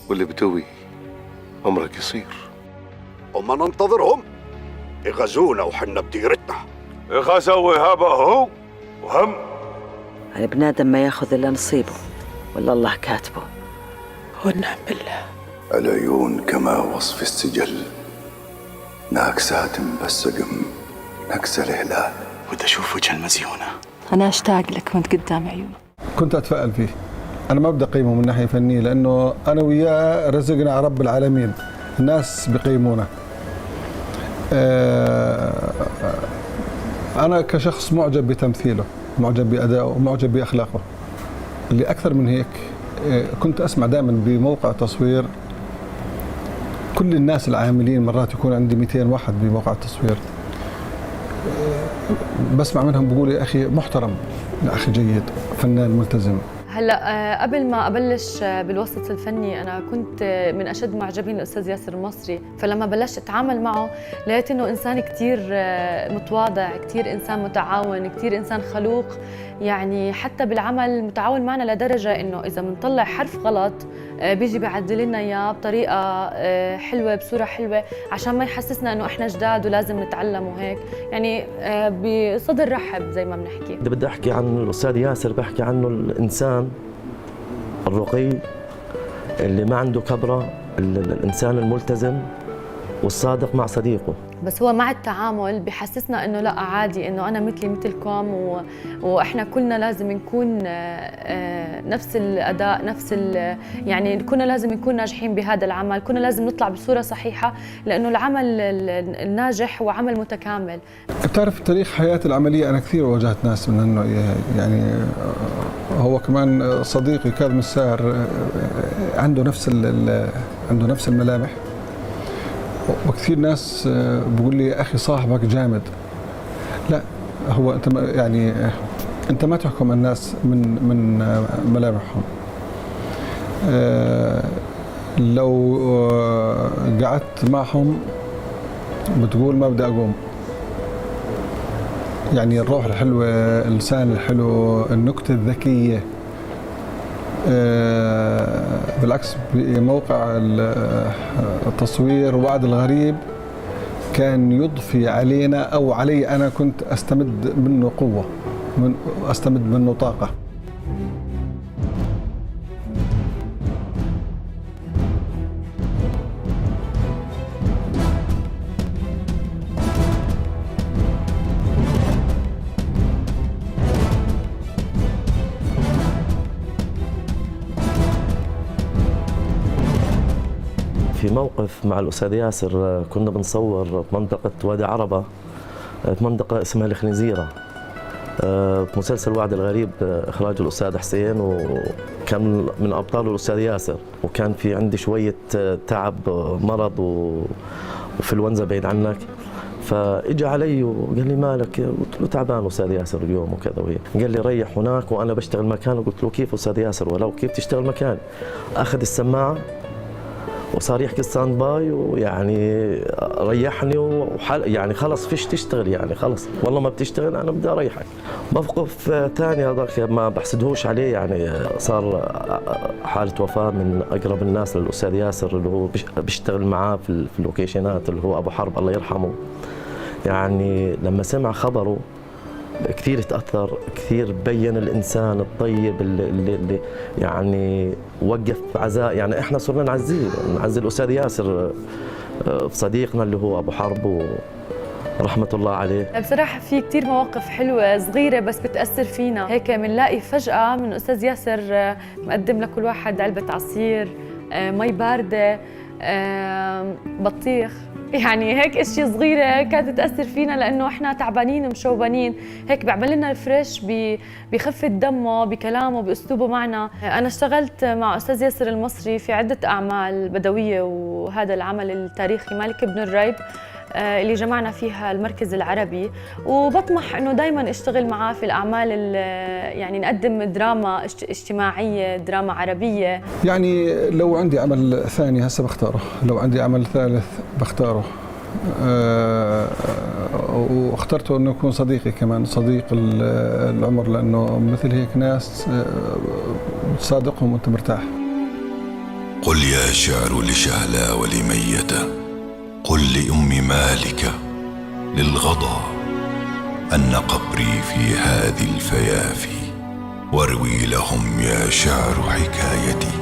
واللي بدوي عمرك يصير. وما ننتظرهم يغزونا وحنا بديرتنا. غزوا هبا هو وهم. البنادم ما ياخذ الا نصيبه ولا الله كاتبه. والنعم بالله. العيون كما وصف السجل، ناكسات بسقم نكس الهلال. ودي اشوف وجه المزيونه. انا اشتاق لك وانت قدام عيوني. كنت اتفائل فيه. انا ما بدي اقيمه من ناحية فنية لانه انا وياه رزقنا على رب العالمين، الناس بقيمونا. انا كشخص معجب بتمثيله، معجب بادائه، معجب باخلاقه. اللي اكثر من هيك كنت اسمع دائما بموقع تصوير كل الناس العاملين، مرات يكون عندي 200 واحد بموقع التصوير، بسمع منهم بيقولوا يا اخي محترم، يا اخي جيد، فنان ملتزم. هلا قبل ما ابلش بالوسط الفني انا كنت من اشد معجبين الاستاذ ياسر المصري، فلما بلشت اتعامل معه لقيت انه انسان كثير متواضع، كثير انسان متعاون، كثير انسان خلوق، يعني حتى بالعمل متعاون معنا لدرجة انه اذا بنطلع حرف غلط بيجي بيعدل لنا اياه بطريقة حلوة، بصورة حلوة، عشان ما يحسسنا انه احنا جداد ولازم نتعلم وهيك، يعني بصدر رحب زي ما بنحكي. اذا بدي احكي عن الاستاذ ياسر بحكي عنه الانسان الرقي اللي ما عنده كبره، الانسان الملتزم والصادق مع صديقه. بس هو مع التعامل بحسسنا انه لا عادي، انه انا مثلي مثلكم واحنا كلنا لازم نكون نفس الاداء، نفس يعني كلنا لازم نكون ناجحين بهذا العمل، كلنا لازم نطلع بصورة صحيحه لانه العمل الناجح هو عمل متكامل. بتعرف تاريخ حياتي العملية انا كثير واجهت ناس من النوعية، يعني هو كمان صديقي كاظم الساهر عنده نفس عنده نفس الملامح، وكثير ناس بيقول لي يا اخي صاحبك جامد. لا، هو انت يعني انت ما تحكم الناس من ملامحهم. لو قعدت معهم بتقول ما بدي اقوم. يعني الروح الحلوة، اللسان الحلو، النكتة الذكية. بالعكس بموقع التصوير وعد الغريب كان يضفي علينا او علي انا، كنت استمد منه قوة، استمد منه طاقة. في موقف مع الأستاذ ياسر كنا بنصور في منطقة وادي عربة، في منطقة اسمها الخنزيرة، في مسلسل وعد الغريب إخراج الأستاذ حسين، وكان من أبطاله الأستاذ ياسر، وكان في عندي شوية تعب، مرض وفلونزا بعيد عنك، فاجى علي وقال لي مالك؟ قلت له تعبان أستاذ ياسر اليوم وكذا وهي. قال لي ريح هناك وأنا بشتغل مكانه. قلت له كيف أستاذ ياسر ولو كيف تشتغل مكاني؟ أخذ السماعة وصار يحكي stand by، ويعني ريحني يعني خلص فيش تشتغل، يعني خلص والله ما بتشتغل انا بدي اريحك. موقف ثاني هذاك ما بحسدهوش عليه، يعني صار حاله وفاه من اقرب الناس للاستاذ ياسر اللي هو بيشتغل معاه في اللوكيشنات، اللي هو ابو حرب الله يرحمه. يعني لما سمع خبره كثير تأثر، كثير بين الإنسان الطيب اللي يعني وقف عزاء، يعني إحنا صرنا نعزيه، نعزي الأستاذ ياسر صديقنا اللي هو أبو حرب ورحمة الله عليه. بصراحة في كثير مواقف حلوة صغيرة بس بتأثر فينا، هيك بنلاقي فجأة من أستاذ ياسر مقدم لكل واحد علبة عصير، مي باردة، بطيخ، يعني هيك اشياء صغيرة كانت تاثر فينا لانه احنا تعبانين ومشوبانين، هيك بيعمل لنا refresh بخفة دمه، بكلامه، باسلوبه معنا. انا اشتغلت مع استاذ ياسر المصري في عده اعمال بدويه، وهذا العمل التاريخي مالك بن الريب اللي جمعنا فيها المركز العربي، وبطمح انه دائما اشتغل معاه في الاعمال يعني نقدم دراما اجتماعية، دراما عربية. يعني لو عندي عمل ثاني هسه بختاره، لو عندي عمل ثالث بختاره. واخترته انه يكون صديقي كمان، صديق العمر، لانه مثل هيك ناس تصادقهم وانت مرتاح. قل يا شعر لشهلا ولميتة، قل لأم مالك للغضا، أن قبري في هذه الفيافي، واروي لهم يا شعر حكايتي.